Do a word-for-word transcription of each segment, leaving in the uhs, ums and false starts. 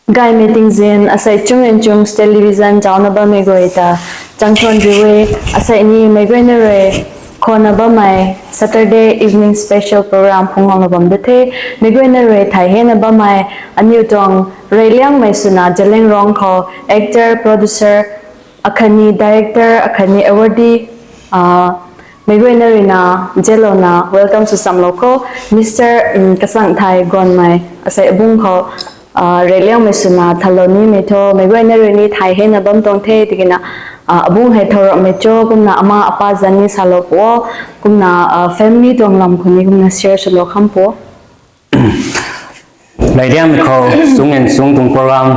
Gaymei tingzin, asei Chung and Chung's Television zaucna bammei guay ta changthuan riu e. Asei ni meic guayna rui khwanna bammei Saturday evening special program phungc guangna bam da the. Meic guayna rui thay hena bammei aniu tuang reyliangmei swna Zeliangrong khou actor, producer, akhatni director, akhatni awardee, meic guayna ruina zelouna welcome sw chamlou kho. Mister Kasang Thai Gonmei, asei abungc khou reyliangmei swna thalou nimei thu meic guayna rui ni thay hena bam tuang the tikina, abungc hei thow ramhmei cho kumna ama apa zanc ni salou pu o, kumna family tuang lam khou ni kumna share swlou kham pu o. Reyliangmei khou Chung and Chung tuang program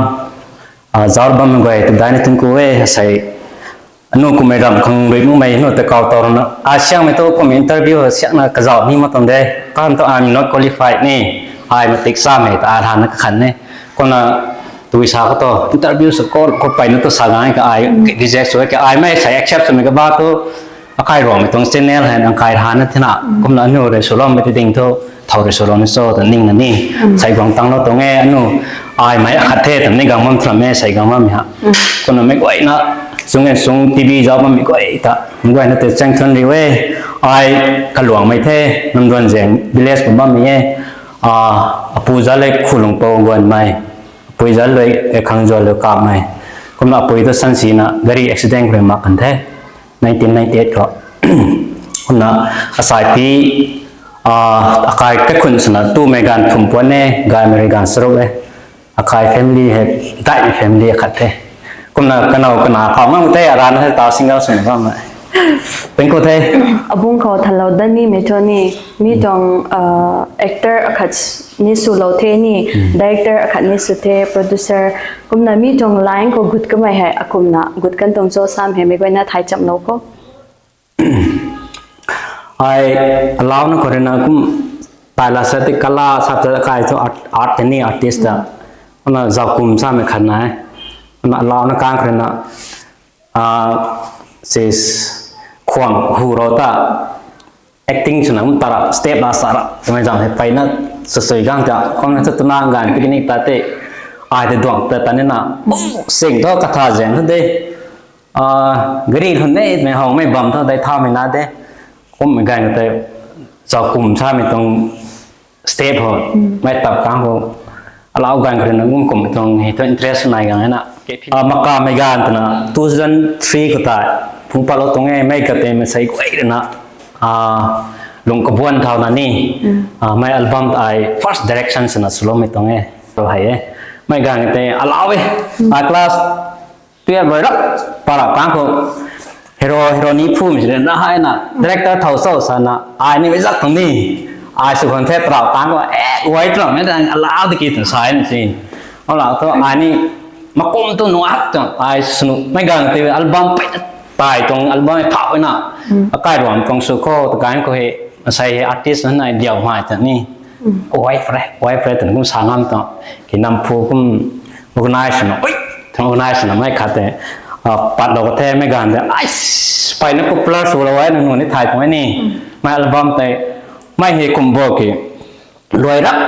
zauc bammei guay ta daina thunc ku e. Asei anu kummei ramh khang rui nuhmei nu ta kau tau rana, ai siangmei thu kum interview siakna kazauh ni mak tuang de. Kan thu I'm not qualified ni, ai matik chamei ta ai lana kakhan e. Kumna tui sa khou tu interview sw khou peyna tu sa gang ka ai reject sw ka, ai mei sei accept swmei kaba tu akai Ruangmei tuang channel hei nang kai rana thina, kumna anu rui swloumei ti ding thu thow rui swlou ni cho ta ningna ni sei guang tanglou tuang e. Anu ai mei akhat the twmei ni gang bam tram e, sei gang bammei ha. Kumna meic guayna Chung and Chung TV zauc bammei guay ta meic guayna tei changthuan riu e. Ai Kaluangmei the, Namduanzang village khou bammei e. Apu zanc le Khulungpou Gonmei, apui zanc le Khangzuanliu Kapmei. Kumna apui tu sansina gari accident khou rui mak kan the nineteen ninety eight khou. Kumna asei pi akai kaikhunc swna tumei ganv thum puan e, gaymei rui ganv charuk e. Akai family hei daihmei family akhat the. Kumna kanow kana phau ngam the, arana hei ta single swna bammei. Thank you the. Abungc khou thalou dat nimei thu ni, mi tuang actor akhat ni swlou the ni, director akhat ni sw the, producer, kumna mi tuang line khou gut kamei hei akumna gut kan tuang cho sam hei meic guayna thay chamlou kho. Ai alauna khou ruina kum taila sa ti kala sap ta kai thu art, art ni artist ta. Kumna zauc kum samei khat nai. Kumna alauna kang khou ruina sis khwang hu rou ta acting swna kum tara step la sara twmei zam hei peyna swsui gang ta kumna chu twna ganv picnic ta te ai te duang ta ta nina sing thu katha zaeng thu de gari lhun e twmei howmei bam thu dei thaumei na de. Kummei ganv tei zauc kum samei tuang step ho mei tap kang khou alau ganv khou ruina kum kum tuang hei thu interest nai gang e na. Makamei ganv twna two thousand three khou tei phungc patlou tuang e, mei katei mei sei guay ruina lung kabuan thauna ni mei album tei first direction swna swloumei tuang e. Hei e mei ganv tei alau e, ai class twelve rui rap para kang khou hero hero ni phumei si na hei na director thow cho sana ai ni mei zak tuang ni. Ai sw khwan the pra kang khou e guay tram mei ta alau tiki twna sa e na si. Alau thu ai ni makum tu nuak tuang ai swnumei ganv tei album pey tai tuang album phau na akai Ruang tuang sw khou ta ganv khou hei asei hei artist na nai diau mai ta ni. Wai fre wai fre twna kum sa ngam tuang ki nam phu kum organize na ui organize na mei khat tei patlou ka the mei ganv tei ai peyna popular swlou e na nu ni thay tuang e ni. Mei album tei mei hei kum bo ki luai rap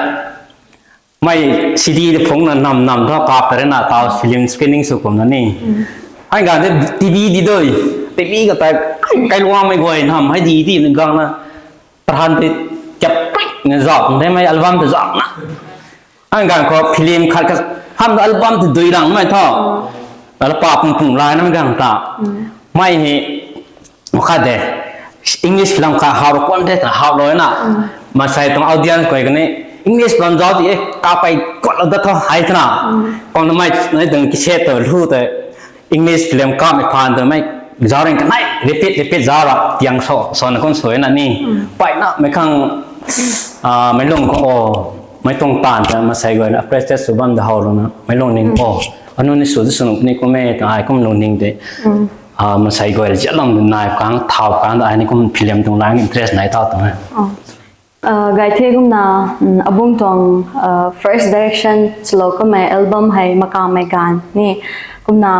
mei CD tei phungcna nam nam thu kap ta rui na tau film screening sw kumna ni. Ai ganv tei TV di dui, TV ka tei kailuangmei guay nam hei di di na gangna parhan tei kap krik na zauc kum the mei album tei zauc na. Ai ganv khou film khat khat ham ta album tei dui rang mei thu lapa pung pung lai na mei ganv ta mei hei khat de English film khat hau rou kuan the ta hau lou na. Masei tuang audience guay kani English film zauc ti e kapei kuatlou dat tho hei twna. Kumna mei nai tuang cassette tu lu tei English film kamei phaan twmei zauc ring kanei repeat repeat zauc ra tiang so sona kum sw na ni. Peyna mei khang meic lung khou o mei tuang taanv ta masei guayna appreciate sw bam da how lou na meic lungning o anu ni sw tu sw nu ni kum e ta ai kum lungning tei masei guay zialam nai kang thau kang ta ai ni kum film tuang lang interest nai thau tuang e. Gay the kumna abungc tuang first direction swlou kamei album hei Makamei Ganv ni. Kumna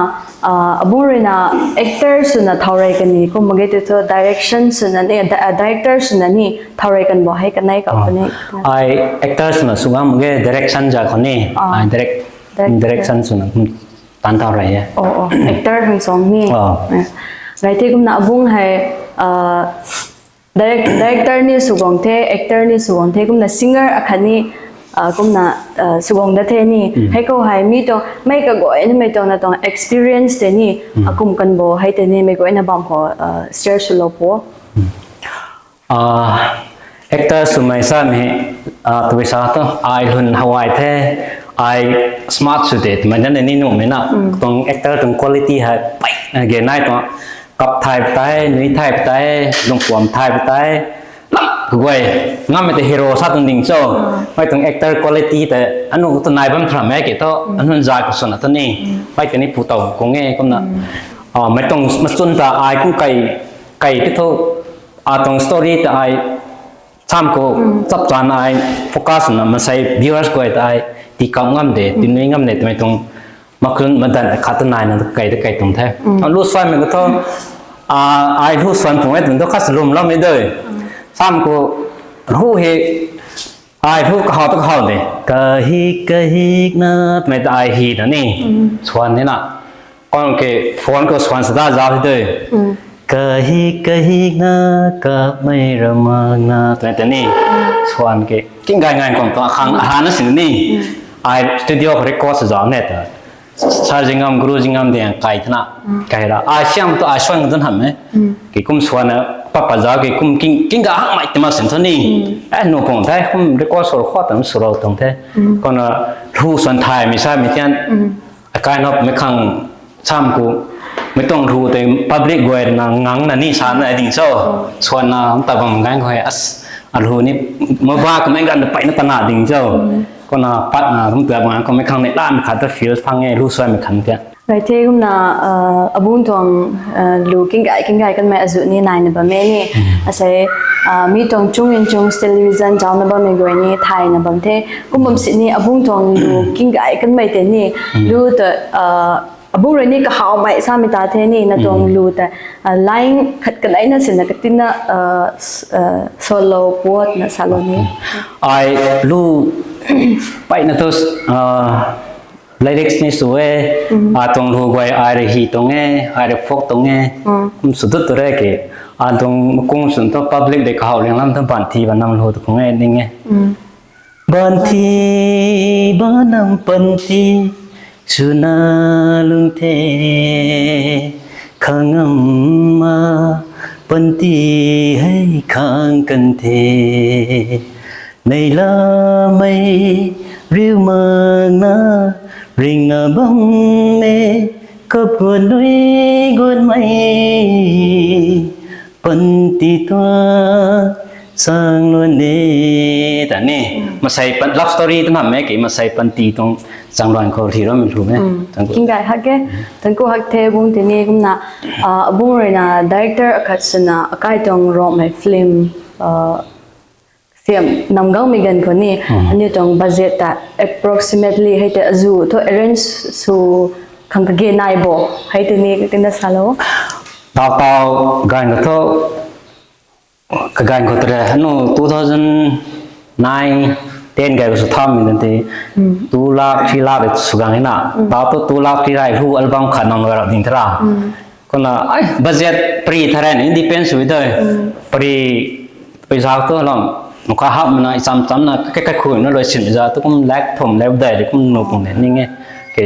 abungc ruina actor swna thow rey kan ni kum mak ge tu thu direction swna ni director swna ni thow rey kan bo hei kanei kau kani. Ai actor swna sw ngam mak ge direction za khou ni ai direct Direction swna kum tan tau rei e. Oh, oh. Actor khang song ni. Oh. Eh. Gai the kumna abung hei, uh, direct, director ni sw guang the, actor ni sw guang the, kumna singer akhat ni, uh, kumna, uh, sw guang da the ni. Mm. Hei khou hei mi tuang, mei kaguay ni mei tuang na tuang experience tei ni, mm, akum kan bo, hei tei ni mei guay na bam khou, uh, share swlou po. Mm. Ah, actor swmei samei, ah, tui sa tu, ai lun hawai the, ai smart sw de, twmei na ni nuhmei na, mm, tuang actor tuang quality hei, pai, ge nai tuang, kap thay patai, nui thay patai, lungpuam thay patai, lam, kaguay, ngammei tei hero sa tuang ding cho, mm, mei tuang actor quality tei, anu tu nai bam thram e ke tu, mm, anu za khou swna tu ni, mm, mei tei ni pu tau kung e, kumna, mm, ah, mei tuang machun ta ai kum kai, kai ti thu, atuang story ta ai, sam khou, mm, chap chan ai focus na masei viewers guay ta ai, ti kam ngam de, mm, ti nui ngam de, twmei tuang, makun madan khat ta nai na kai ta kai tuang the. Mm. A lu suan mei khou thu, a, ai lu suan tuang e tuang thu khat lum lam e doi. Mm. Sam khou, hu he, ai hu kahaw ta kahaw de. Kahik, kahik na, twmei ta ai hi na ni. Mm. Suan ni na. Kon ke phone khou suan sa da zau hi de. Mm. Kahik, kahik na, kamei ramak na, twmei ta ni. Mm. Suan ke, king gai ngai kong tuang akhang, mm, ahan na sin ni. Mm. Ai studio khou record sa zau ne ta. Sir Zingam, Guru Zingam de kai thana. Mm. Kai ra. Ai siam tu ai suan dun ham e. Mm. Ke kum suan na, papa zau ke kum king, king ga hang mai tima sin thu ni. Mm. Eh, nu kong thai, kum record sor khou tam suro tuang the. Mm. Kon na, lu suan thai, mi sa, mi tian. Mm. A kind of mei khang sam khou, mei tuang lu tei public guay na ngang na ni sa na ding cho. Mm. Suan na, ta bam gang khou, as, a lu ni, ma ba khou mei gan pai na ta na ding cho. Mm. Kon na, pat na, rum ta bam khou mei khang ni, lam khat ta feel phang e, lu suan mei khang tia. Gai the kumna, uh, abung tuang, uh, lu king gai, king gai kan mei azu ni nai na bam e ni. Mm. Asei, uh, mi tuang chung in chung television zau na bam e guay ni, thai na bam the. Kum bam si ni, abung tuang lu king gai kan mei te ni. Mm. Lu ta, uh, abung rui ni kahaw mei sa mi ta the ni, na tuang, mm, lu ta, uh, line khat kanei na sin na katin na, uh, s-, uh, solo puat na salo ni. Ai lu pai na tu, uh, lyrics ni sw e, mm, atuang lu guay ai rui hi tuang e, ai rui phok tuang e, mm, kum sw dut tu re ke, atuang makung swn tu public de kahaw ling lam tu ban thi ban nam lu tu kung e ning e. Mm. Ban thi, ban nam pan thi, suna lung the, khang am ma, pan thi hei khang kan the. Nei la mei, riu mak na, ring a bam e, kap guan nui guan mei, pan ti tua, sang luan de, ta ni. Mm. Masei pan, love story tu nam e, ke masei pan ti tuang sang luan khou thi ram lu me. Mm. Thank you. King gai hak ke, thank you hak the bung ti ni kumna, ah, bung rui na director akhat suna, akai tuang rom mei film, ah, siam nam gang mei gan khou ni, mm, aniu tuang budget ta approximately hei te azu thu arrange sw khang kage nai bo, hei te ni katin na salo. Tau tau gan khou thu, kagan khou tu re, anu two thousand nine, ten gai sw tham mi ti, mm, two lakh, three lakh sw gang na. Mm. Tau tu two lakh three lakh hu album khat nam ga rap ding thara. Mm. Kumna, ai, budget pri tharai ni depends with the, mm, pri, paisa tu lam, nukha hap na, icham cham na, kai kai khui na loi sin za tu kum lakh thum lakh dai de kum nu kum de ning e. Ke,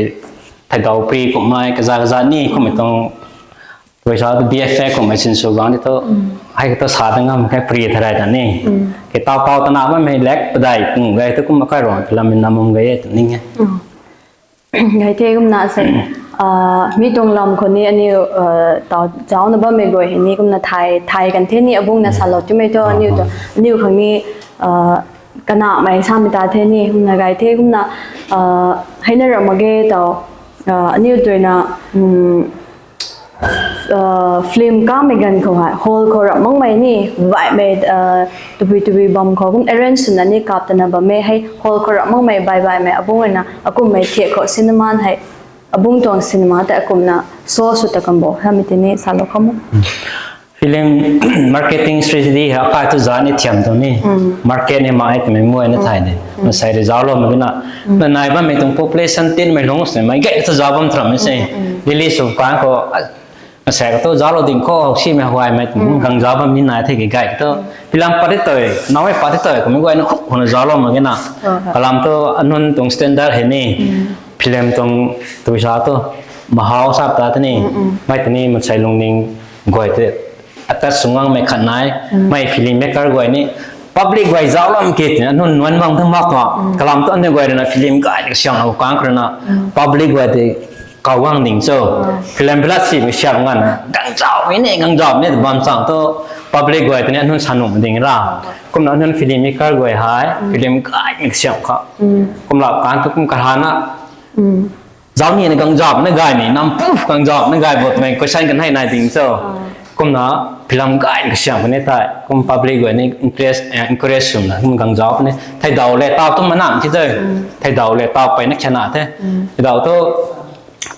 thai dau pri kum mai, kaza kaza ni kum tuang, paisa tu B F F kum mai sin sw gang ni tu, mm, hai tu sa ta ngam kai pri tharai ta ni. Mm. Ke tau tau ta na ma mei lakh padai kum gai tu kum kai rong lam min nam um gai ta ning e. Mm. Gai the kumna se, ah, mi tuang lam khou ni aniu, ah, tau zau na bam mei guay hei ni kumna thai, thai kan the ni abung na, mm, salo tumei tu, ah, aniu tu, ah, aniu khang ni, ah, kana mei sa mei ta the ni kumna gai the kumna, ah, hei na ram age tau, ah, aniu tu na, um, uh, film kamei gan khou hei, hall khou rap makmei ni, baihmei, uh, tabui tabui bam khou kum arrange swna ni kap tana bam e hei, hall khou rap makmei bai baihmei, abung rui na, akumhmei thiak khou cinema hei, abung tuang cinema tei akumna show sw ta kam bo, hamei ti ni salo khamo. Film marketing strategy hei akai thu zan ni thiam tuang ni. Market ni mai twmei muay na thay de. Masei rui zauclou mak ge na. Na nai bammei tuang population tinmei lung sini mei gay thu zauc bam tram mei se. Delhi sw kang khou, a, masei ka thu zauclou ding khou, simei huaymei tuang gang zauc bam ni nai the ki gay thu. Film pat di tei, naumei pat di tei, kummei guay na khuk khuna zauclou mak ge na. Kalam thu anun tuang standard hei ni. Film tuang tui sa tu, mahau sap ta tei ni. Mei tei ni masei lungning guay tei atat sw ngangmei khat nai, mei film maker guay ni, public guay zauc lam ki tei, anun nuan bang thu mak tuang. Kalam thu aniu guay rui na film gay kasiamhlou kang khou rui na, public guay tei kau gang ding cho. Film bilat simei siam ngan na, gang zauc mei ni, gang zauc ni, bam chang thu, public guay tei ni anun sa nuh ding ra. Kumna anun film maker guay hei, film gay ni kasiam kha. Kumna kang thu kum kahana, zauc ni na gang zauc na gay ni, nam puf gang zauc na gay bot mei question kan hei nai ding cho. Kumna film gay kasiam kan ni tei, kum public guay ni interest, eh, encourage swna, kum gang zauc ni. Thei daw le tau tu manang ki tei. Thei daw le tau peyna khana the. Thei daw tu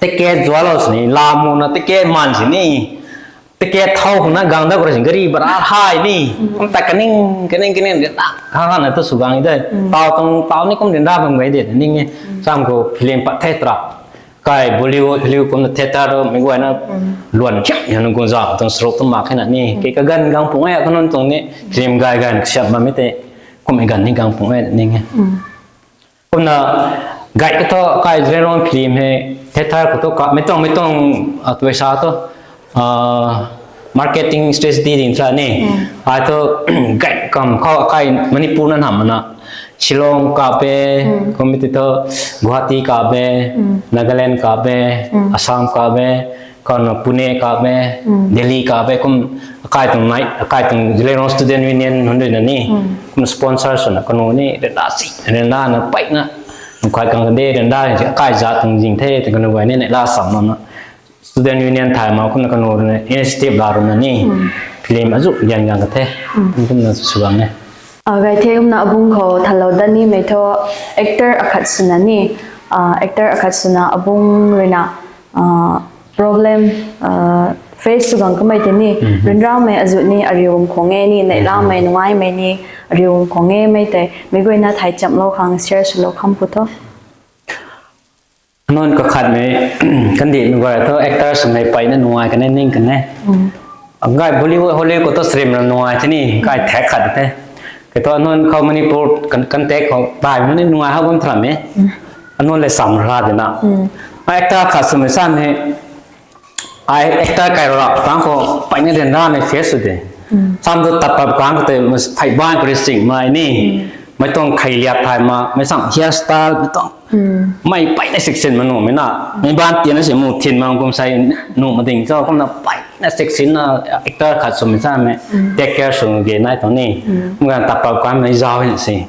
ticket zualou sini, lamu na ticket man sini. Ticket thau khou na gang da khou rui sini gari bara hei ni. Kum ta kaning, kaning, kaning, kaning, ha, ha, na tu sw gang de. Tau tuang, tau ni kum dinra bam gay de, ning e. Sam khou film pat the tra. Kai Bollywood, Hollywood kumna theatre tu, mei guay na luan khiam, yan kum zauc tuang sruk tu mak khe na ni. Kei kaganv gang pung e, kanun tuang ni, film gay gay na kasiam bammei tei, kum e ganv ni gang pung e, ning e. Kumna, gay ka thu, kai Zeliangrong film hei, theatre khou thu, ka, mei tuang, mei tuang, a, tui sa tu, a, marketing strategy ding tra ni. Ai thu, gay kam khou, kai Manipur na nam na, Shillong kap e, kum mei tei thu, Guwahati kap e, Nagaland kap e, Assam kap e, kumna Pune kap e, Delhi kap e, kum akai tuang nai, akai tuang Zeliangrong Student Union nunc rui na ni, kum sponsor swna kanu ni, renda si, renda na peyna, kai kang de renda, akai zat tuang zing the, tei kanu guay ni, neihla sam na, Student Union thay ma, kumna kanu rui na, initiative la rui na ni, film azu gan gang ka the, kumna sw gang e. A, gay the kumna abung khou thalou dat nimei thu actor akhat swna ni, a, actor akhat swna abung rui na, a, problem, a, face sw gang kamei tei ni, ryanramei azu ni arium khang e ni, neihlamei nungaimei ni arium khang e mei tei, mei guay na thei chamlou khang share swlou kham pu tho. Anun kakhatmei, kandihmei guay thu actor swmei peyna nungai kan e ning kan e. Gay Bollywood, Hollywood khou thu stream ra nungai the ni, gay thak khat the. Kei thu anun khou Manipur kan, contact khou, tai mani nungai hou bam tram e. Anun le sam ra de na. Actor khat swmei sam hei, ai actor kai rap tang khou, peyna ryanramei face sw de. Sam tu tat pap kang khou tei, mas phey ban kari sing mai ni. Mei tuang khei liak thay ma, mei sam hairstyle, mei tuang mei peyna siksin ma nuhmei na. Mei ban tian na si mu thin ma kum sei nuh ma ding cho, kumna peyna siksin na actor khat swmei samei take care sw ge nai tuang ni. Kum ganv tat pap kanmei zauc hei si.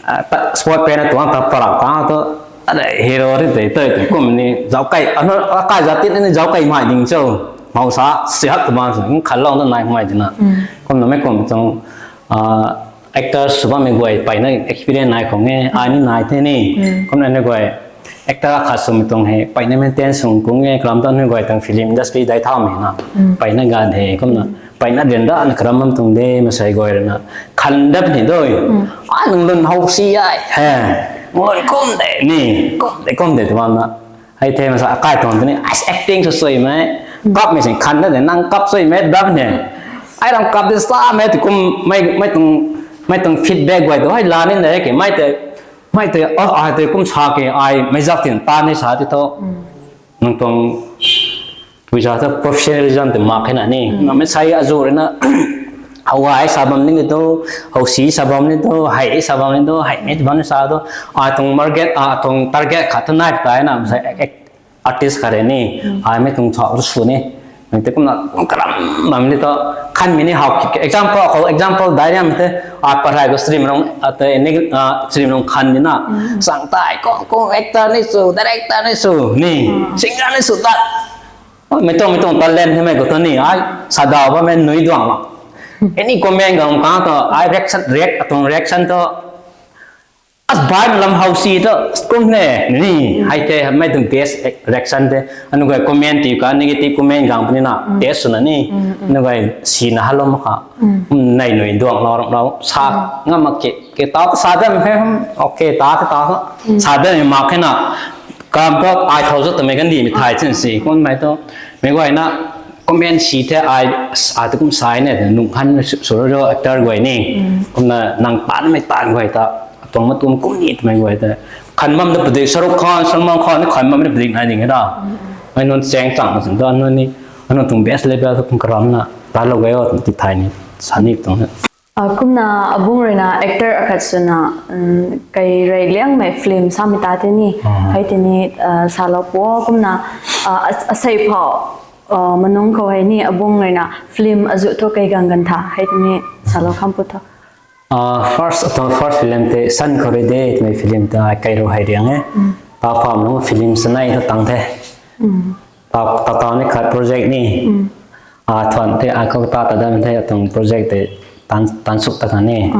A, ta, sport pen na tuang tat parap kang tu, a, hero ri tei tei tei kum ni zauc kei, a, akai zat tit ni zauc kei mai ding cho. Mau sa, si hak tu ban si, khanlou na nai mai ding na. Kumna mei kum tuang, a, actor sw bammei guay peyna experience nai khang e, ai ni nai the ni. Kumna ni guay actor khat swmei tuang hei peyna maintain sw khang e, kalam tu ni guay tuang film industry dai thaumei na. Peyna gan he, kumna peyna ryanra na karam bam tuang de, masei guay rui na khan dat ni doi. Ai nang lun hou si ai he, nang lun kum de ni, kum de, kum de tu bam na. Hei the masa akai tuang tu ni, ai acting sw suimei, kapmei sing khan dat de, nang kap suimei dat ni. Ai ram kap de samei tu kum, mei, mei tuang, mei tuang feedback guay tu hei la ni de ke, mei tei, mei tei, a, ai tei kum sa ke, ai mei zak tin ta ni sa ti thu. Nang tuang, pui sa thu professionalism tei mak khe na ni. Namei sei azu rui na, how ai sa bam ni tu, how si sa bam ni tu, hei sa bam ni tu, hei ni bam ni sa tu. Ai tuang market, a tuang target khat tu nai tai na, sei artist khat rui ni, ai mei tuang thau tu sw ni. Mei tei kumna karam bam ni tu, khanmei ni how, example khou, example dai riam tei, ai pahrey khou stream rong, a tei ni, a, stream rong khan ni na. Sang tai kung kung actor ni sw, director ni sw ni, singer ni sw tat. Mei tuang, mei tuang talent hei mei khou tu ni, ai, sa daw bammei nui duang la. Any comment gang kang tu, ai reaction, react, atuang reaction tu, As bai lam hau si to kum ne ni, hei the mei tuang best reaction the. Anu guay comment ti ka negative comment gang puni na, test swna ni. Anu guay sina halo mak kha. Nei nui duang lau ram lau sa ngam mak ke, ke ta sa dam he, okay, ta ta sa dam mak khe na. Kam ko ai thau zo twmei kan di mi thai chin si. Kum mei to, mei guay na comment si the ai, ai tu kum sai ne, nung han su ro actor guay ni. Kumna nang tan mei tan guay ta, tuang ma tuang kum ni twmei guay ta. Khan mam da padik, Shahrukh Khan, Salman Khan ni khan mam da padik nai ding da. Ai non cheng chang sin da, non ni, ano tuang best level tu kum karam na, ta lo guay o ti thai ni, sa ni tuang na. Ah, kumna abung rui na actor akhat swna, um, kai rui liangmei film sa mi ta te ni, hei ti ni, ah, sa lo po, kumna, ah, as-, asei phau, ah, manung khou hei ni abung rui na film azu thu kai gang gan tha, hei ti ni sa lo kham pu tho. Ah, first, atau first film te San Khou Rui De twmei film ta kai ru hei riang e. Ta pham nung film sanei ta tang the. Ta, ta, ta ni khat project ni. Ah, thuan the, ah, kau ta, ta dam the, atang project te tan, tan suk ta kan ni.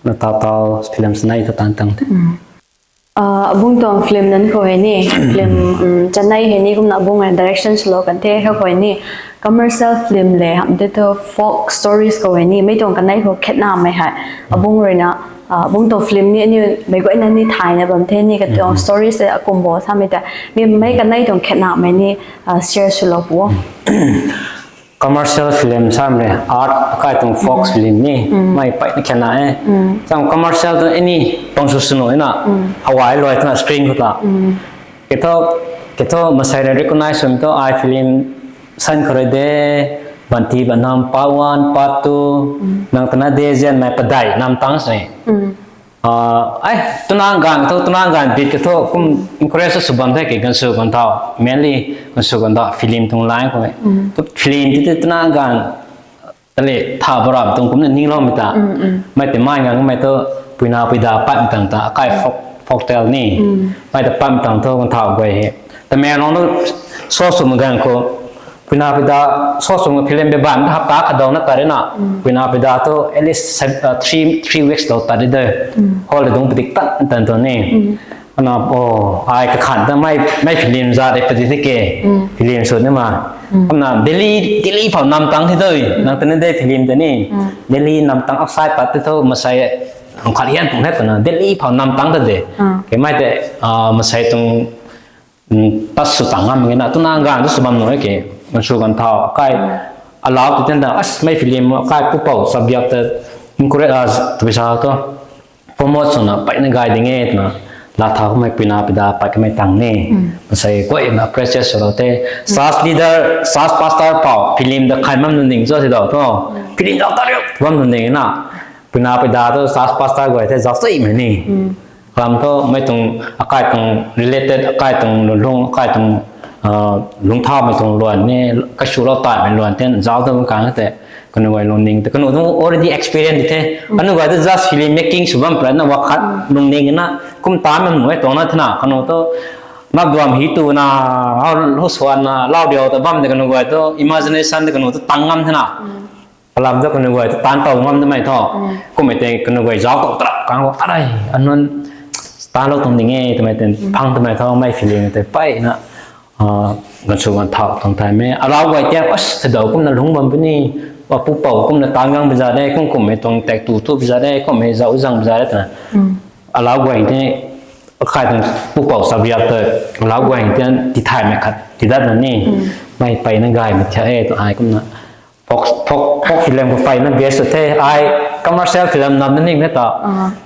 Na ta, ta film sanei ta tan tang the. Ah, abung tuang film nan khou hei ni, film, um, chanei hei ni kumna abung hei direction swlou kan the, hei khou hei ni commercial film le, ham te thu folk stories khou hei ni, mei tuang kanei khou khetna mei hei. Abung rui na, ah, abung tuang film ni, ani mei guay na ni thayna bam the ni, ka tuang stories te akum bo sa mei ta, mi mei kanei tuang khetna mei ni, ah, share swlou pu. Commercial film sam le, art kai tuang folk film ni, mei pai na kena e. Sam commercial tu any pang su sunu na, hawai loi tana screen khou ta. Kitho, kitho masai re recognize sun to ai film San Khou Rui De, Banti Banam part one, part two, Nang Tana De Zian Mei padai nam tang se. Ah, ai, tunang gan thu, tunang gan beat ka thu, kum encourage sw bam the ke, gansu gan thau, mainly gansu gan thau film tuang line khou. Tu film ti, ti tunang gan, tale, tha baram tuang kumna ninglou mi ta. Mei te mai ngang mei tu, puina puida pat tang ta, kai folk, folk tale ni. Mei ta pat tang thu, gan thau guay he. Tamenglong tu, so sum gan khou, Puina pida so sung film be ban hapta kadau na tari na. Puina pida tu at least sev-, uh, three, three weeks dau tari de. Hol le dung padik tan tan tu ni. Ana, oh, ai kakhan ta mai, mai film za de padi the ke. Film shoot ni ma. Ana Delhi, Delhi phau nam tang thi doi. Nang tani de film tani. Delhi nam tang outside pat thi thu masai ang khat hian pung het na. Delhi phau nam tang ta de. Ke mai te, uh, masai tung Mm, pat sw tang ngam nge na, tuna ganv tu sw bam nu e ke, nsu ganv thau, kai, alau tu ten ta, as, mei film, kai pupou, subject ta, encourage, ah, tu bisa tu, promote swna, pai na gai ding e, tuna, la thau mei pina pida, pai kamei tang ni, masai, koi na, appreciate sw lou te, church leader, church pastor pau, film da khai mam nu ning cho si dau tu, film dau ta riu, bam nu ning na, Puna pida tu church pastor guay the zauc chui mei ni. Kalam thu mei tuang akai tuang related, akai tuang lulung, akai tuang, ah, lungthau mei tuang luan ni, kaswlou taimei luan the, zauc tu kan the, kanu guay lungning the, kanu tu already experience the, kanu guay tu just film making sw bam pran na wakhat lungning na, kum tan mei mei tuang na thena, kanu tu, map duam hi tu na, hau hu swan na, lau diau ta bam the kanu guay tu, imagination the kanu tu tang ngam thena. Kalam tu kanu guay tu tan tau ngam twmei thu. Kummei tei kanu guay zauc tau trak kang khou, arai, anun tan lou tuang ding e twmei tei, phang twmei thu, mei feeling tei pai na, ah, gansu ganthau tuang thay mei. Alau guay tei, as, thadau kumna lung bam puni, wa pupou kumna tan gang baza de, kum kummei tuang tek tu tu baza de, kummei zauc zang baza de twna. Alau guay tei, akai tuang pupou subject tei, alau guay tei, tithaymei khat, tidatna ni, mei pai na gaymei thiak e, tu ai kumna. Folk, folk, folk film khou pai na best the, ai commercial film nam na ning na ta.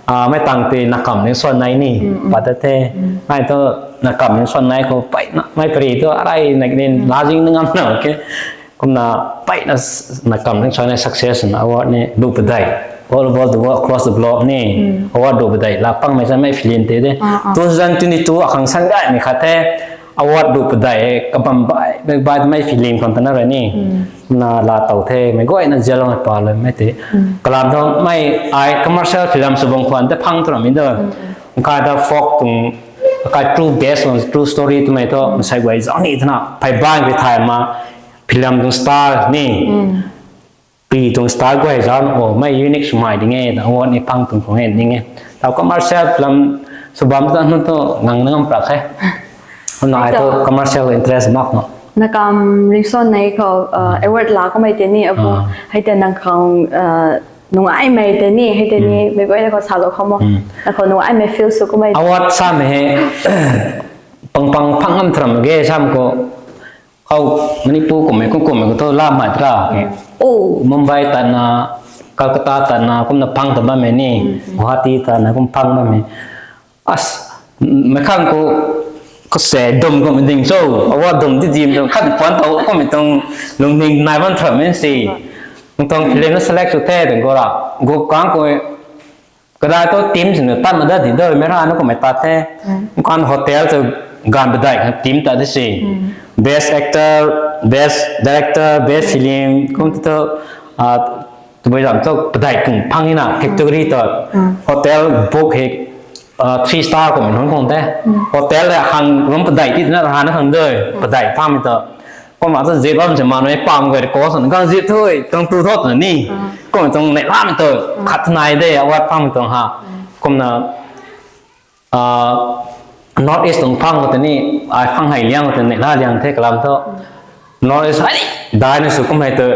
Ah, mei tang ti na kam ning swan nai ni, pat ta the. Ai tu na kam ning swan nai khou pai na, mei pari tu arai na nin lazing na ngam na, okay. Kumna pai na s-, na kam ning swan nai success na award ni, du padai. All over the world, across the globe ni, award du padai. La pang mei sa mei film te de. Two thousand twenty-two akhang sang gai mei khat the. Award du padai, kabam bai, bai, bai mei film khang tana ra ni. Na la tau the, mei guay na zia lou mei pa lou mei te. Kalam thu mei ai commercial film sw bam khwan te phang tu ra mi do. Kai ta folk tuang, kai true based on true story twmei thu, masai guay zauc ni thena, phey bang pi thay ma, film tuang style ni. Pi tuang style guay zauc, oh, mei unique swmei ding e, na award ni phang tuang khang e ding e. Tau commercial film, Subam ta nu tu ngang nang prak khe. Na ai tu commercial interest mak no. Na kam ringson nei khou uh, award la kamei tei ni abu. Ah. Hei tei nang khang uh, nungai mei tei ni, hei tei ni, mei guay na khou sa lo khou mo. Hmm. Na khou nungai mei feel sw kamei. Award sa mei he, pang pang phang ngam thram ge sam khou. Khou Manipur kummei, kum kummei khou thu lam hei tra. Oh. Mumbai tana, Kolkata tana, kumna phang ta bammei ni, Guwahati tana, kum phang bammei. As, mei khang khou, khou se dum kummei ding cho, awa dum di dim dum, khat puan tau kummei tuang lungning nai bam thram e si. Nang tuang film na select sw the, dang khou ra. Gu kang khou, kadai tu team sini tat ma dat di doi, mei ra na kummei tat the. Kan hotel tu gan badai kan team tat di si. Best actor, best director, best film, kum tu, ah, tu bai ram tu badai kung phang ni na, category tu. Hotel book he, ah, three star kummei nunc khang the. Hotel le khang room badai ti na ra na khang doi, badai phang mi tu. Kumna tu zip bam se ma nui pam guay ko san khang zip thui, tuang tu thot na ni. Kumna tuang neihla mei tu, khat nai de, award phang mi tuang ha. Kumna, ah, North East tuang phang khou tei ni, ai phang hei liang khou tei neihla liang the kalam thu. North East hei, dai na sw kum hei tu,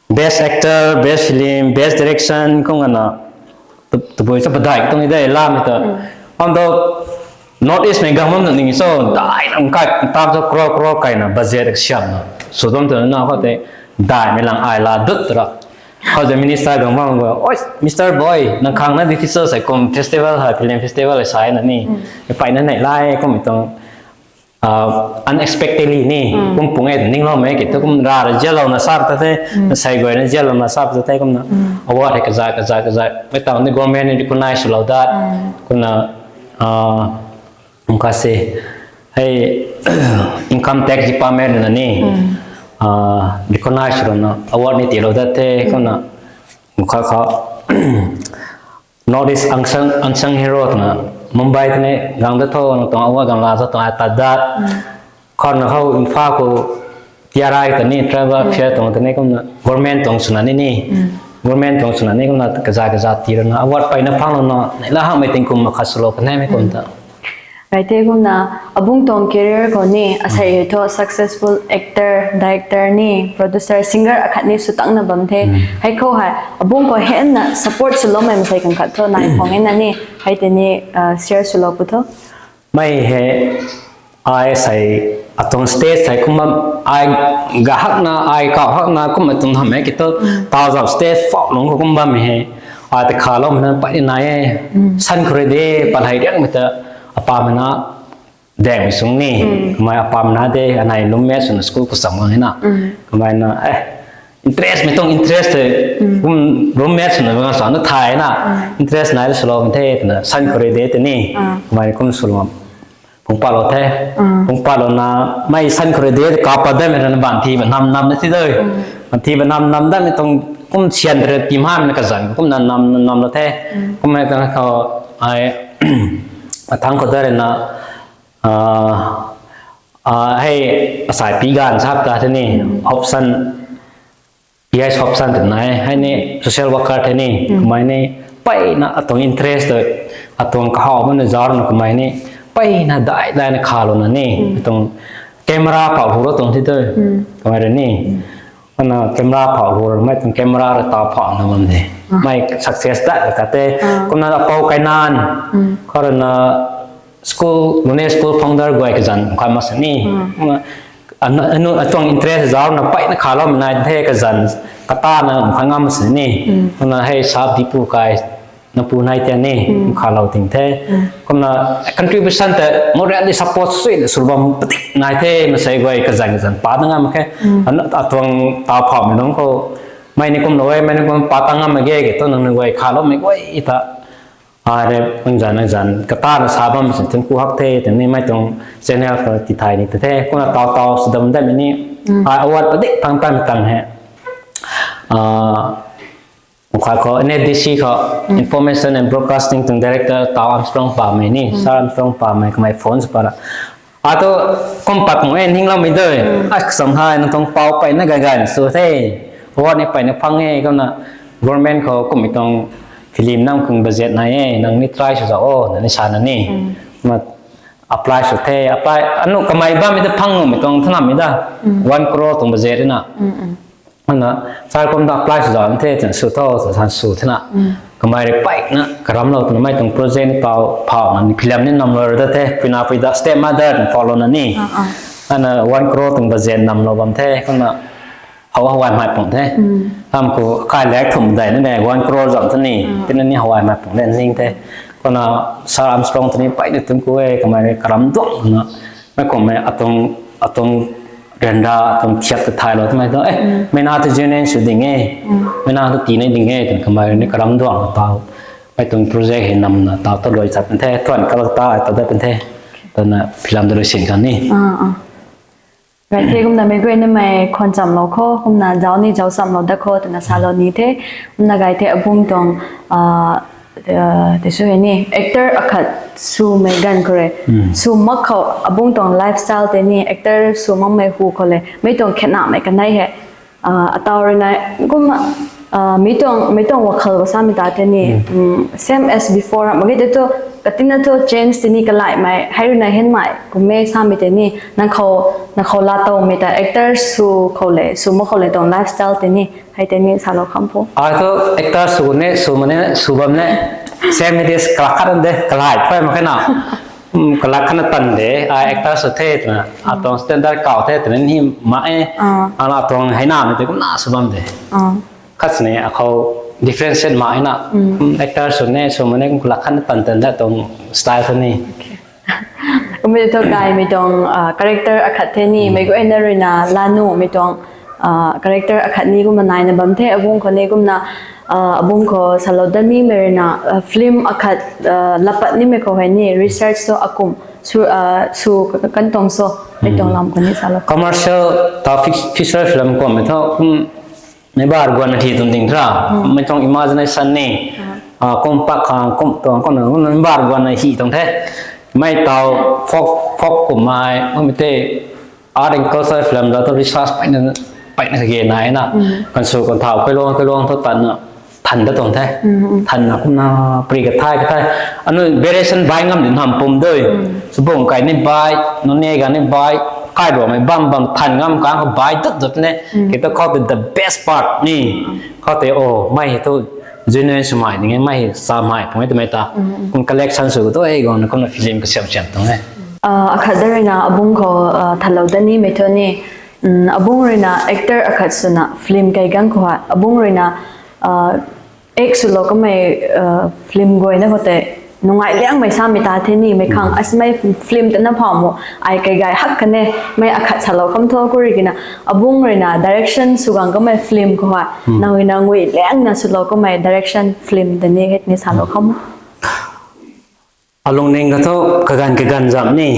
best actor, best film, best direction, kum ana, tu, tabui sa badai tuang ni de, lam hei tu. Kum tu, North East mei gang bam na ning so, dai nang kai, tam so crore, crore kai na budget siam na. Sw dam tu na khou tei, dai mei lang ai la dut ra. Khou tei minister gang bam khou, "Oi, Mister Boy, nang khang na di festival sai kum festival ha, film festival sai na ni. Pai na nei lai kum tuang, ah, unexpectedly ni, kum pung e ning lo mei ki tu kum ra ra jia lo na sar ta the, na sai guay na jia lo na sar ta the kumna. Award hei kaza, kaza, kaza. Mei tang ni government ni recognize lo dat. Kumna, ah, Nung kha se, hei, income tax department na ni, ah, recognize rana award ni tiilou dat the, kumna, nung kha kha, North East Unsung, Unsung Hero twna, Mumbai twna, gang dat tho, nang tuang award gang la sa tuang ata dat, khou na khou, Imphal khou, T R I ta ni, tribal affair tuang ta ni, kumna, government tuang swna ni ni, government tuang swna ni, kumna, kaza kaza tii rana, award peyna phang lou na, neihla hangmei tingkum ma khat swlou kan hei mei kum ta. Rai the kumna, abung tuang career khou ni, asei thu successful actor, director ni, producer, singer akhat ni sw tangna bam the. Hei khou hei, abung khou hei na support swloumei masei kan khat thu, nai khwang e na ni, hei tei ni, ah, share swlou pu tho. Mei hei, ai sei, atuang stage sei kum bam, ai ga hakna, ai kau hakna, kum atuang hamh e ki thu, taw zauh stage fok lung khou kum bammei hei, ai ta kha loumei na pat ni nai e, san khou rui de, pat hei riangmei ta, apamei na, daeng mei sung ni, kamei apamei na de, anei lum match swna school khou cham gang e na, kamei na, eh, interest mei tuang interest the, kum lum match swna gang sa na thay na, interest nai swlou the, twna san khou rui de tei ni, kamei kum swlou. Pung pat lou the. Pung pat lou na, mei san khou rui de, ka pat dat mei rana ban thi ba nam nam na thi doi. Ban thi ba nam nam dat mei tuang kum sian tei rui tim hamei na kazan, kumna nam nam lou the. Kum mei tuang khou, ai, athang khou dat rui na, ah, ah, hei, asai pi ganv sap ta the ni, Hobson, P I Hobson twna e, hei ni social worker the ni, kamei ni, peyna atuang interest tei, atuang kahaw bam na zauc na kamei ni, peyna dai dai na kha lou na ni, atuang camera phau lou tuang thi tei, kamei rui ni, ana camera phau lou, mei tuang camera rui taw phau na bam de, mei success dai ka te, kumna apou kai nan, khou rui na, school, Lune school founder guay kazan kha mak sini. Anu, anu, atuang interest zauc na peyna kha loumei nai the kazan, kata na kha ngam mak sini. Kumna hei sap di pu kai, na pu nai tia ni, kha lou ting the. Kumna contribution tei morally support sui na sw bam padik nai the, masei guay kazan kazan pa na ngam khe. Anu, atuang taw phau mei lung khou, mei ni kum lou e, mei ni kum pa ta ngam mak ge, ke tu nang ni guay kha loumei guay ta. Ai rui, nang zan, nang zan, kata na sa bam si, tuang ku hak the, tuang ni mei tuang channel khou tithay ni ta the, kumna taw taw sw dam dat mei ni, ai award padik phang tan tang he. Ah, nung kha khou, N F D C khou, Information and Broadcasting tuang director, taw Armstrong Pamei ni, Sir Armstrong Pamei, kamei phone sw para. Atu, kum pat mung e, ning loumei doi, ai kasam hei, nang tuang paw peyna gay gay na sw the, award ni peyna phang e, kumna, government khou, kummei tuang, film nam khang budget nai e, nang ni try sw zau o, na ni sa na ni. Ma apply sw the, apply, anu kamei bammei ta phang nuhmei tuang thanamei da. One crore tuang budget na. Ana, sir kum ta apply sw zau the, twna sw tho, twna san sw the na. Kamei rui peyna, karamlou twna mei tuang project ni tau, phau na ni film ni namlou da the, pina pui da stepmother twna follow na ni. Ana one crore tuang budget namlou bam the, kumna how how ai mai pung the. Ham khou kai lek thum dai na ne, one crore zam the ni. Tina ni how ai mai pung le ning the. Kumna Sir Armstrong ta ni peyna tung ku e, kamei rui karam duang na. Mei kum mei atuang, atuang ryanra, atuang thiak ta thaylou twmei tu, eh, mei na tu genuine sw ding e. Mei na tu tii nei ding e, twna kamei rui ni karam duang na tau. Mei tuang project hei namna tau ta luai chat pun the, thuan kalak ta, ai ta dat pun the. Twna film ta luai sin kan ni. Ah, ah. Gay the kumna mei guayna mei khwan chamlou kho, kumna zau ni zau chamlou dat kho, twna salou ni the. Kumna gay the abung tuang, ah, ah, tei sw hei ni, actor akhat swmei ganv khou rui. Sw mak khou, abung tuang lifestyle tei ni, actor sw makmei hu khou le, mei tuang khetnamei kanei hei. Ah, atau rui na, kum, ah, mei tuang, mei tuang wakhal khou samei ta tei ni, mm, same as before, mak ge tei tu, katina tu change tei ni kalaimei, hei rui na henmei, kummei samei tei ni, nang khou, nang khou laa towmei ta actor sw khou le, sw mak khou le tuang lifestyle tei ni, hei tei ni salou kham phu. Ai tu actor sw ne, sw ma ne, sw bam ne, same it is, kalak khat de, kalai phay mak khe na. Kalak khatna tan de, ai actor sw the twna, atuang standard kau the twna ni mak e, ana atuang hei namei tei kumna sw bam de. Khat sini akhou differentiate mak e na, actor sw ne, sw ma ne, kum kalak khatna tan tan de tuang style thu ni. Kummei thu gaymei tuang, ah, character akhat the ni, mei guayna rui na laa nuhmei tuang, ah, character akhat ni kumna naina bam the, abung khou ni kumna, ah, abung khou salou dat nimei rui na, ah, film akhat, ah, lapat nimei khou hei ni research so akum, sw, ah, sw kan tuang so, mei tuang lam khou ni salou. Commercial ta fix-, feature film kummei thu, kum, mei bar guanna hi tuang ding tha, mei tuang imagination ni, ah, kum pak khang, kum tuang, kum, kum mei bar guanna hi tuang the. Mei tau folk, folk kummei, kummei tei, art and culture film da tu research peyna, peyna kage nai na. Kan sw kan thau, kailuang, kailuang thu tanna, than dat tuang the. Thanna kumna, pri kathai, kathai. Anu variation bai ngam din ham pum dui. Subung kai ni bai, nune ga ni bai, kailuangmei bam bam than ngam kang khou bai dut dut ne. Kei tu khou tei the best part ni. Khou tei, oh, mei tu genuine swmei ding e, mei samei pung e twmei ta. Kum collection sw tu e guangna kumna film kasiam siam tuang e. Ah, akhat da rui na abung khou, ah, thalou dat nimei thu ni, mm, abung rui na actor akhat swna film kai ganv khou hei, abung rui na, ah, act swlou kamei, ah, film guayna khou tei nungai liangmei samei ta the ni, mei khang, asmei film tana phau mo, ai kai gay hak kane, mei akhat salou kham thu ku rui kina, abung rui na direction sw gang kamei film khou hei, nang rui na ngui liangna swlou kamei direction film tei ni hei ni salou kham. Alungning kha thu kaganv kaganv zam ni.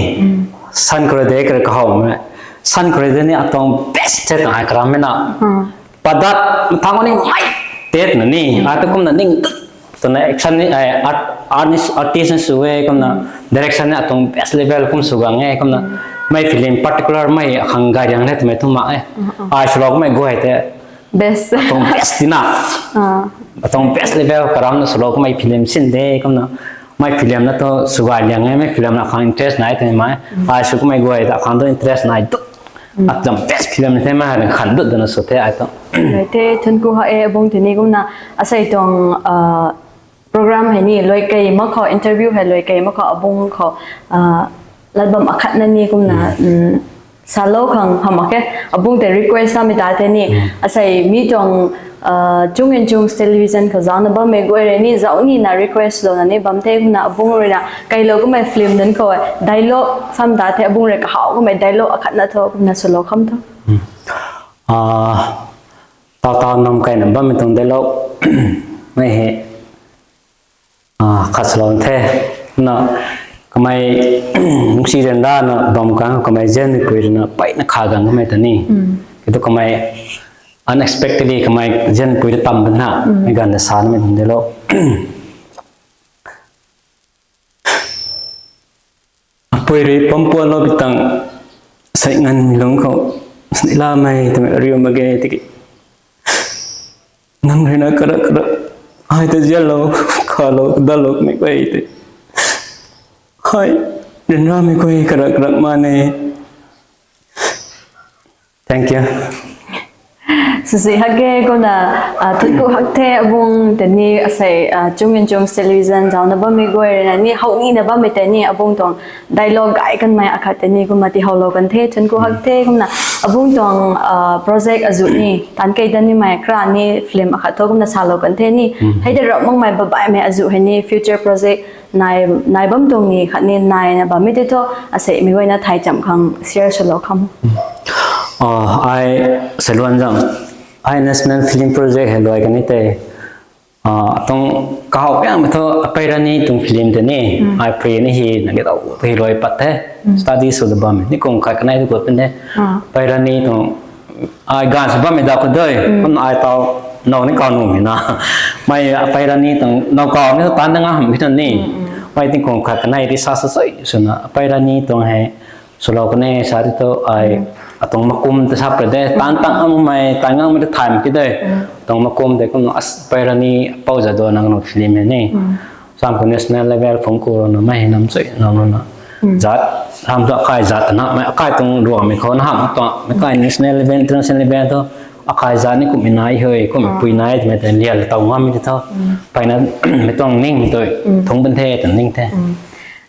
San khou rui de kar kahowmei. San khou rui de ni atuang best the twna ai karammei na. Padat mathang ni mei tet na ni. Ai tu kumna ning twna action ni, ai art, artist, artist ni sw e kumna direction ni atuang best level kum sw gang e kumna. Mei film particular mei akhang gay riang le twmei thu mak e. Ai swlou kamei guay tei Best. Atuang best tina. Atuang best level karamna swlou kamei film sin de kumna. Mei film na tu sw gay liang e, mei film na khang interest nai twmei. Ai sw kamei guay ta khang tu interest nai tu. Atuang best film the mei khan dut dana sw the ai tu. Nai the, thun ku ha e, abung tini kumna asei tuang, ah, program hei ni luai kei mak khou, interview hei luai kei mak khou, abung khou, ah, lat bam akhatna ni kumna, salou khang hamh mak khe, abung tei request samei ta the ni, asei mi tuang, ah, Chung and Chungs Television khou zaucna bammei guay rui ni zauc nina request louna ni bam the kumna, abung rui na kailou kamei film nunc khou dialogue sam ta the, abung rui kahaw kamei dialogue akhatna thu kumna swlou kham thu. Ah, tau tau nam kaina bammei tuang dialogue mei hei, ah, khat swlou the. Na, kamei, nungsi ryanrana bam kang, kamei zianmeipui rui na peyna kha gang kamei ta ni. Kei tu kamei unexpectedly kamei zianmeipui ta tam bam na, mei ganv na sa namei tuang dialogue. Apui rui pampuanlou bi tang, sei nganvmei lungc khou, snilamei twmei ariu mak ge tiki. Nang rui na kara kara, Ai ta zialou, khalou, dalou mei guay te. Hai, ryanramei guay karak karak ma ne. Thank you. Sisi hak ge kumna, ah, thunku hak the abung tei ni asei, ah, Chung Nginchungs Television zauna bammei guay rui na ni, how nina bammei tei ni abung tuang dialogue gay kanmei akhat tei ni kumna tihoulou kan the, thunku hak the kumna abung tuang, ah, project azu ni, tan kei dan ni mei kra ni film akhat thu kumna salou kan the ni. Mm. Hei de rap makmei babaimei azu hei ni future project nai, nai bam tuang ni khat ni nai na bammei tei thu, asei mei guayna thai cham khang share swlou kham. Ah, ai Sailuan Zam. Ai National Film Project hei luai kan ni tei. Ah, tuang kahaw yang mei thu Apei Rani tuang film tei ni. Mm. Ai pre ni hi na ke tau hi luai pat the. Mm. Study sw da bam ni kum khat kanei tu gut pen the. Ah. Apei Rani tuang ai gan sw bammei da khou dei. Mm. Kum ai tau nau ni kau nu mei na. Mei Apei Rani tuang nau kau ni tan da ngam hei tuang ni. Mm, mm. Mei tingkum khat kanei research sw sui swna Apei Rani tuang hei swlou kan e sa ti thu ai, mm, atuang makum ta sap re de, mm, tan tang amei, tan ngang mei ta thay mak ki de. Mm. Atuang makum de kum as Apei Rani Pou Jadonang film hei ni. Mm. Sam khou national level phungc ku rana mei nam chui nam rana. Mm. Zat, ham tu akai zat na, mei akai tuang ruang mei khou na ham tu, mei kai national level, international level tu, akai zat ni kum inai hei, kum, ah, pui nai, mei ta lial tau ngam mei thu. Mm. Pei na, mei tuang ning mei tu, mm, thungc ban the, tuang ning the. Mm.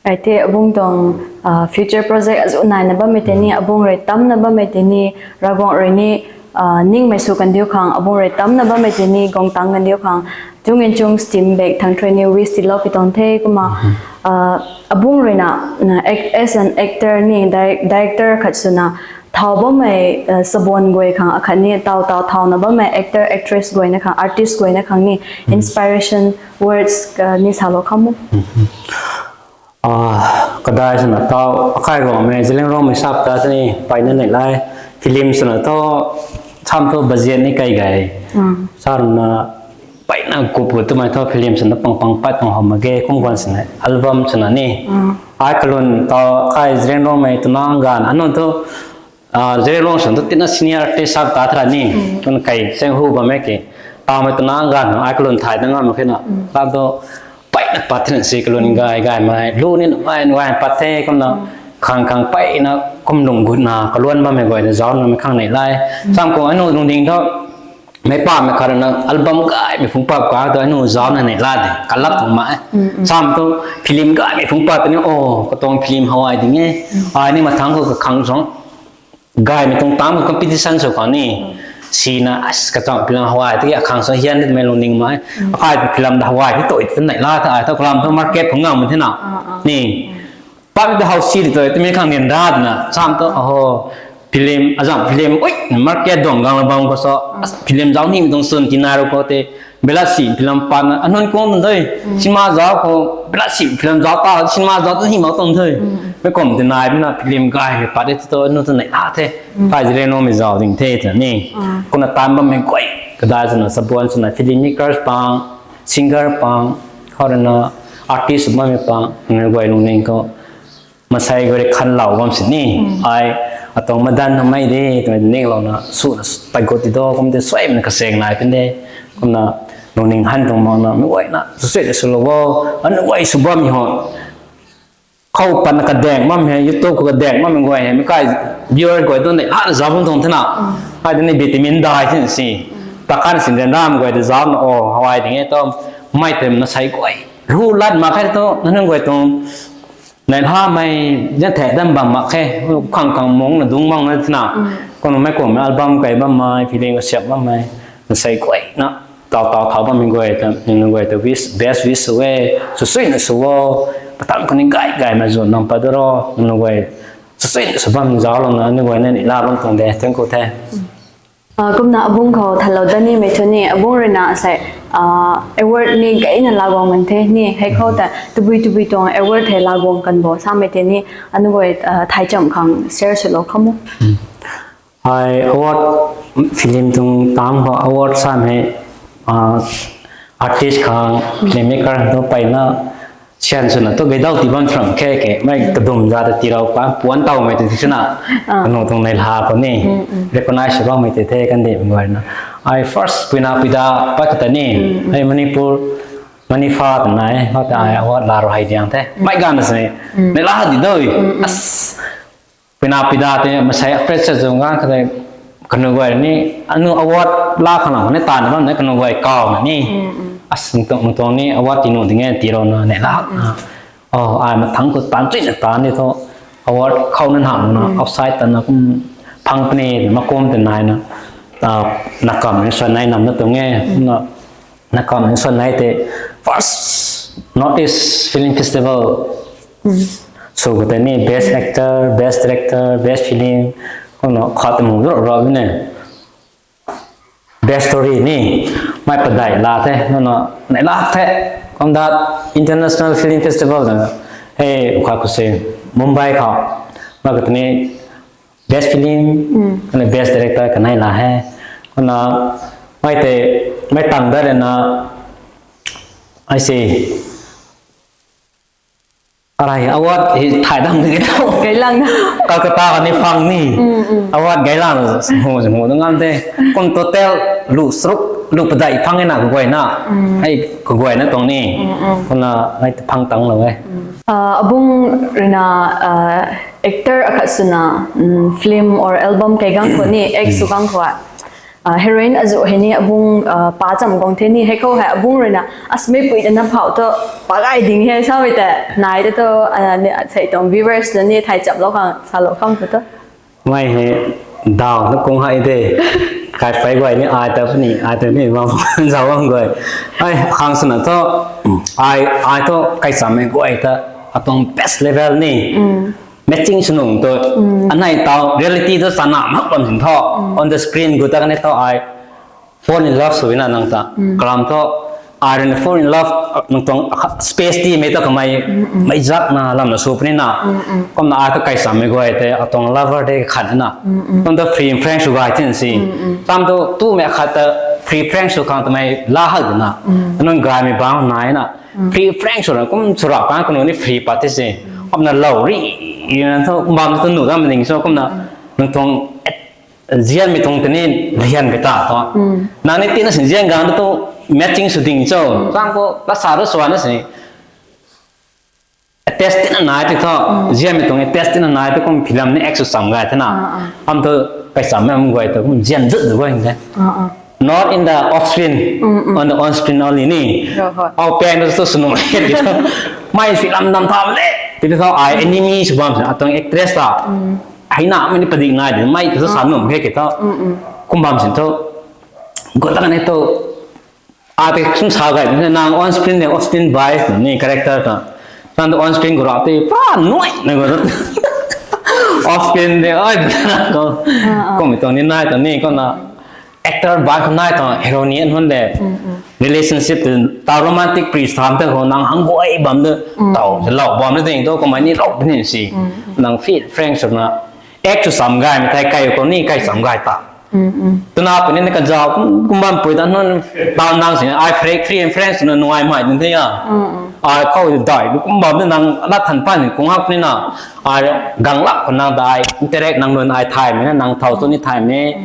Ai the abung tuang, ah, future project azu nai na bammei tei ni, mm, abung rui tam na bammei tei ni, Ravguangc rui ni, ah, ningmei sw kan diu khang, abung rui tam na bammei tei ni, guang tang kan diu khang, Chung Nginchungs team bek thang training wish tilou pi tuang the, kumna, mhm, ah, abung rui na, na, act-, as an actor ni, direc-, director khat swna, thau bammei, ah, sabon guay khang, akhat ni, tau tau thau na bammei actor, actress guay na khang, artist guay na khang ni, mhm, inspiration words, ah, ni salou kham o. Mhm. Ah, kadai swna tau, akai Rongmei, Zeliangrongmei sap ta tei ni, peyna neih lai. Film swna thu, sam thu budget ni kai gay. Mm. Sa runa, peyna kup twmei thu film swna pang pang pat pang hom mak ge, kum guan swna, album swna ni. Mm. Ai kalun tau, akai Zeliangrongmei twna ganv, anunc thu, ah, Zeliangrong swna thu tina senior artist sap ta thra ni, mm, tun kai seng hu bam e ke. Tau mei twna ganv, ai kalun thay da ngam mak khe na. Mm. Sa thu, peyna pat the si kalun, mm, gay gaymei, lu ni ngai ngai pat the kumna, mm, khang khang peyna kum lung gutna, kaluan bammei guay na zauc na mei khang neih lai. Mm. Sam khou anu lungding thu, mei pamei khat rui na album gaymei phungc pat ka thu anu zauc na neih lai de, kalap tuang ma e. Mm, mm. Sam thu film gaymei phungc pat ni, oh, katuang film how ai ding e. Mm. Ai ni mathangc khou kakhang song gaymei tuang tam khou competition sw khang ni. Mm. Sina, as, katuang film how ai, tiki akhang song hian ni mei lungning ma e. Mm. Akai film da how ai, ti toi ti neih lai tha, ai thu kalam thu market phungc ngam the na. Ah, ah. Ni. Mm. Pam ta how si di toi, ti mei khang nian rat na, sam thu, aho, film, azam film, ui, market dong gang la bam khou so, mm, film zauc ni tuang sun tina ru khou te, bela si film pan, anunc kung tuang the, mm, cinema zauc khou, bela si film zauc ta, cinema zauc tu ni mak tuang the. Mm. Mei kum ti nai, mei na film gay, mei pat de tu, anunc tu neih la the, mm, kai Zeliangrongmei zauc ding the, ta ni. Mm. Kumna tan bammei guay, kadai swna, sabon swna, film makers pang, singer pang, khou rui na, artist bammei pang, mei guay lungning khou, masei guay rui khanlou bam sini. Mm. Ai, atuang madan na mei de, twmei ninglouna, sw na, pai gut ti do, kum te suaimei na kaseng nai kan de. Kumna, lungning han tuang mak na, mei guay na, sw sui de swlou o, anu guay sw bammei ho. Khou pan na kadek mam hei, YouTube khou kadek mam guay hei, mei kai viewer guay tu ni, ah, zauc bam tuang the na. Mm. Ai tu ni vitamin dai sin si. Mm. Takan sin de nam guay de zauc na, oh, how ai ding e tu, mei tem na sei guay. Lu lat mak khe tu, nanunc guay tuang, neih la mei, jan the dan bam mak khe, khang khang mung na dung mang na the na. Mm. Kumna mei kum album kai bammei, film kasiap bammei, na sei guay na, tau tau thau bammei guay ta, nunc guay ta wish, best wish sw e, sw sui na sw o, patam khou ni gay gaymei zu nam pat daro, nunc guay, sw sui na sw bam zauc lou na, nunc guay na ni la bam tuang de, thank you the. Mm. Ah, kumna abung khou thalou dat nimei thu ni, abung rui na asei, ah, award ni gayna laguang kan the ni, hei khou ta, tabui tabui tuang award hei laguang kan bo, samei tei ni, anu guay, ah, thai cham khang share swlou kham o. Mm. Ai award, film tuang tam khou award samei, ah, artist khang, filmmaker khang tu peyna, sian swna tu gay dau ti bam thram khe ke, mei kadum za ta tirou pa, puan tawmei tei ti swna, ah, kanu tuang neih la khou ni, mm, mm, recognize sw bammei tei the kan de mei guay na. Ai first puina puida pat kata ni. Ai Manipur, Manifa twna e, hata ai award la ro hai diang the. Mai gan na sini. Nei la di doi. As. Puina puida te masai appreciate zung gan kata kanu guay ni anu award la khang lang ne tan bam ne kanu guay kau na ni. As nung tuang ni award ti nu ding e ti ro na nei la. Oh, ai mathang ko tan chui na tan ni tho. Award khou na ham na outside tan na kum phang pne ma kum te nai na. Ah, na kam ni swan nai nam na tung e. Na, na kam ni swan nai te first North East Film Festival. So ko te ni best actor, best director, best film. Ko na khat mu ro ro ne. Best story ni mai padai la the, no no, nei la the. Kum dat International Film Festival na, hey, ukha ko se Mumbai khou, ma ko ni best film, kana best director kanei la he. Kana mai te, mai tang da re na, I say, arai award hi thai dam ni tho. Kailang. Kolkata ka ni phang ni. Award gailang smu smu dang ngam te. Kum total lu sruk, lu padai phang na kaguay na. Ai kaguay na tong ni. Kuna ai phang tang lo e. Ah, abung rina, ah, actor akhat swna, mm, film or album kei gang khou ni, act sw gang khou. Ah, heroine azu hei ni abung, ah, pa cham guang the ni, hei khou hei abung rui na, as mei pui na phau to, pa gai ding hei sa hei te, nai te to, ah, ni, sei tuang viewers na ni, thai cham lo khang, sa lo khang to. Mai hei, dau na kung hai de, kai pai guay ni, ai ta puni, ai ta ni, mam, zau mam guay. Ai, khang sana to, ai, ai to, kai cham mei guay ta, atuang best level ni. Matching sw nung tu, anei tau reality tu sana mak bam sin tho. On the screen gu ta kanei tau ai fall in love sw na nang ta. Kalam tho, ai rui fall in love, nang tuang space ti mei ta kamei, mei zak na lam na sw puni na. Kumna ai ta kai cham mei guay te, atuang lover te khat na. Kum ta free friend sw gai tin si. Tam tu, tu mei khat ta free friend sw khang ta mei la hak na. Anun gai mei bang nai na. Free friend sw na, kum sw ra kan kanu ni free pat ti si. Kumna lou ri, ri na tho, bam tu nu dam ning so, kumna, nang tuang, zian mei tuang tini, lian mei ta tho. Nang ni tina sin zian gang tu, matching sw ding cho. Tang ko, la sa ru swa na si. Test tina nai ti tho, zian mei tuang test tina nai ti kum film ni act sw cham gai thena. Am tu, kai cham mei am guay tu, kum zian zut zut guay hing de. Not in the off screen, on the on screen only ni. Au pen tu sw nung he ti tho. Mai film nam tham le. Ti tho ai enemy sw bam sin, atuang actress ta. Hei na, mei ni padik nai de, mai tu sa nung he ki tho. Kum bam sin tho. Gu ta kanei tho. Ai te kum sa gai, nang on screen le, off screen bias ni character ta. Nang tu on screen gu ra te, pa nuai, nang gu ra. Off screen le, ai, ko. Kum mei tuang ni nai ta ni, ko na. Actor ba khou nai tuang heroine hun le relationship tu ta romantic pri tham ta khou nang hang guay bam tu tau lau bam na ding tu kumna ni rau ni si nang fit friends na act sw cham gai mei thei kai khou ni kai cham gai ta. Tuna puni ni kazau kum kum bam pui ta nun tau nang si ai free friends na nuai mai ding the ya. Ai khou dai kum bam nang lat than pan kung hak ni na ai gang lak nang dai interact nang lun ai thai mei na nang thau tu ni thai mei.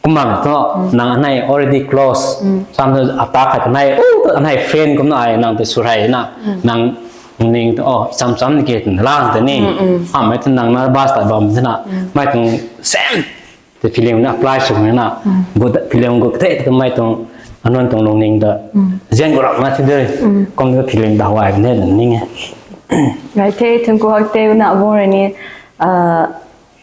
Kumna thu nang anei already close. Sam thu atak khat anei, anei friend kumna ai nang te surai na. Nang ning tu, oh, cham cham ni ke tun lang te ni. Amei tu nang nervous ta bam te na. Mai tu same. Te film na apply sw na. Gu film gu the tu mai tu anon tu lungning ta. Zian gu rak na ti de. Kum tu film ta hawai ne ning e. Ngai the thun ku hak te na vo re ni. Ah,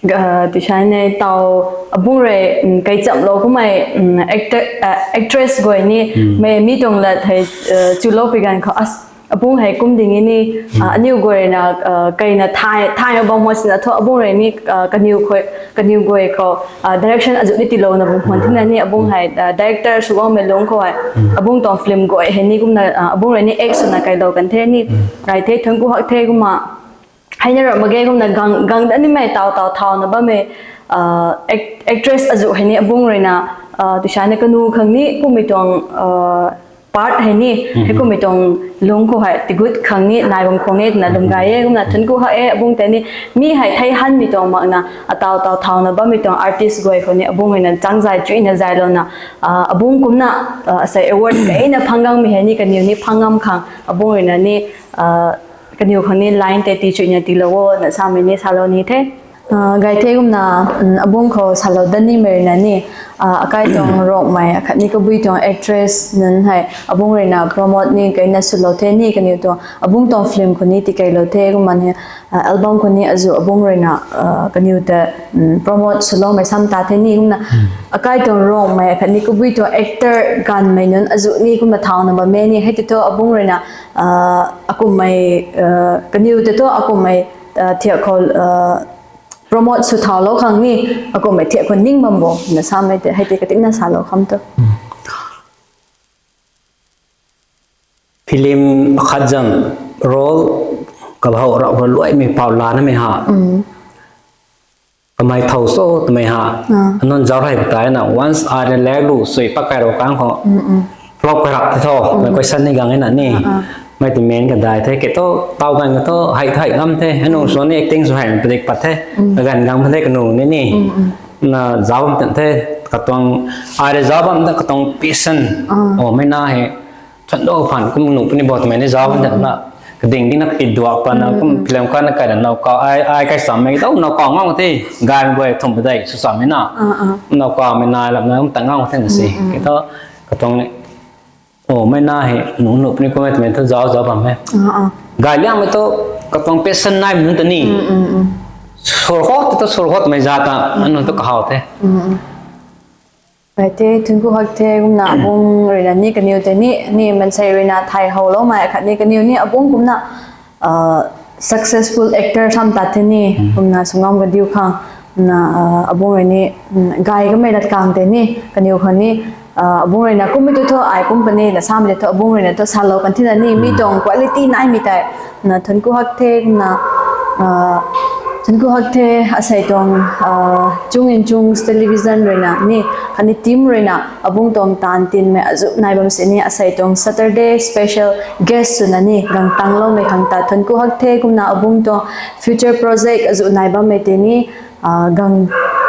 Ga- tishan ne tau abung rui, mm, kai cham lo kumei, mm, actor, ah, actress guay ni mei mi tuang lat hei, eh, chu lo pi gan khou as abung hei kum ding ni, ah, aniu guay na, ah, kai na thai thai na bam hon sina thu abung rui ni, ah, kaniw khou kaniw guay khou, ah, direction azu ni tilo na bam hon thina ni abung hei, ah, director sugong mei lung khou hei abung tuang film guay hei ni kumna, ah, abung rui ni action na kai lo kan the ni rai the thun ku hak the kumna. Hei na ram mak ge kumna gang gang da ni mei tau tau thau na bam e, ah, act- actress azu hei ni abung rui na, ah, tishan ni kanu khang ni kumei tuang, ah, part hei ni, heikumhmei tuang lung khou hei tigut khang ni nai bam khang e twna lum gay e. Kumna thuanc ku hak e abungc tei ni, mi hei thei hanmei tuang makna, ataw taw thauna bammei tuang artist guay khou ni abungc ruina changzay chuyna zaylouna, abungc kumna asei award keina phang gangmei hei ni kaniw ni phang ngam khang abungc ruina ni kaniw khang ni line tei tii chuyna tiilou o na samei ni salou ni the. Gay the kumna, abungc khou salou dat nimei ruina ni, akai tuang Rongmei akhatni Kabui tuang actress nunc hei abungc ruina promote ni keina swlou the ni kaniw tuang abungc tuang film khou ni tikeilou the kumna ni, album khou ni azuh abungc ruina kaniw ta promote swloumei sam ta the ni kumna, akai tuang Rongmei akhatni Kabui tuang actor ganvmei nunc azuh ni kumna thauna bam e ni hei tei thu abungc ruina akumhmei, kaniw tei thu akumhmei thiak khou promote sw thaulou khang ni akumhmei thiak khou ning bam bo na samei tei hei tei katinna salou kham tu. Film khat zam role kabhau rau khou luaimei pau lanamei ha, kamei thow cho twmei ha, anunc zauc hei ta na once ai na lak lu sui pak kai rou kang khou, flop kai rap the tho, mei question ni gang e na ni, mei tei main kadai the ke thu taw ganv ka thu hei thei ngam the, anu sw ni acting sw hei padik pat the, kaganv gang pat the kanu ni ni, na zauc bam tan the, katuang, ai rui zauc bam ta katuang passion, o mei na hei, thuanc do phaan kum nuh puni bo twmei ni zauc bam tan na, kading dina pit duak pana kum film kana kaina now kaw ai ai kai sammei tho now kaw ngam the, ganv guay thum padeih sw sammei na, now kawmei nai lamna kum ta ngam the na si ke thu, katuang ni, o mei na hei nuh nuh puni kummei twmei thu zauc zauc bam e. Gay liangmei thu katuang passion naimei nunc ta ni, sur khou tei thu sur khou twmei za ta anu thu kahaw the. Gay the, thuanc ku hak the kumna abungc ruina ni kaniw tei ni, ni mansei ruina thay howloumei akhatni kaniw ni abungc kumna successful actor sam tat the ni, kumna sw ngam kadiu khang, kumna abungc rui ni, gay kamei lat kang tei ni kaniw khang ni, abungc ruina kummei tu thu ai kum puni na samei tei thu abungc ruina thu salou kan thina ni mi tuang quality naimei tei, na thuanc ku hak the kumna, thuanc ku hak the asei tuang Chung in Chung's Television ruina ni khatni team ruina abungc tuang taanv tinmei azuh nai bam sini asei tuang Saturday special guest swna ni gang tangloumei khang ta thuanc ku hak the kumna abungc tuang future project azuh nai bammei tei ni gang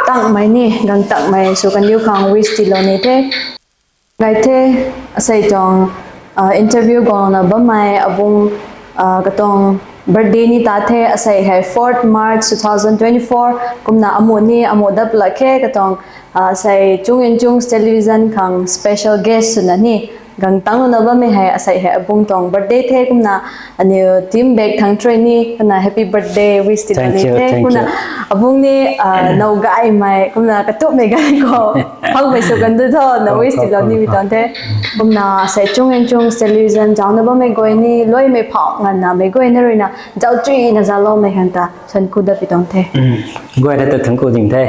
tangmei ni gang tangmei sw kaniw khang wish tiilou ni the. Gay the, asei tuang interview guangna bammei abungc katuang birthday ni ta the, asei hei fourth March two thousand twenty-four, kumna amu ni amu dat lak khe katuang asei Chung in Chung's Television khang special guest swna ni gang tanglouna bammei hei asei hei abungc tuang birthday the kumna aniw team bak thangc thrui ni kumna happy birthday wish tiilou ni the kumna abungc ni now gaymei kumna katupmei ganv khou phangmei sw kan du tho na wish tiilou nimei tuang the. Kumna asei Chung in Chung's Television zaucna bammei guay ni luaimei phau nganvnamei guay na ruina zauc chuyna zaucloumei khang ta thuanc ku dat pi tuang the. Guayna ta thuanc ku ding the.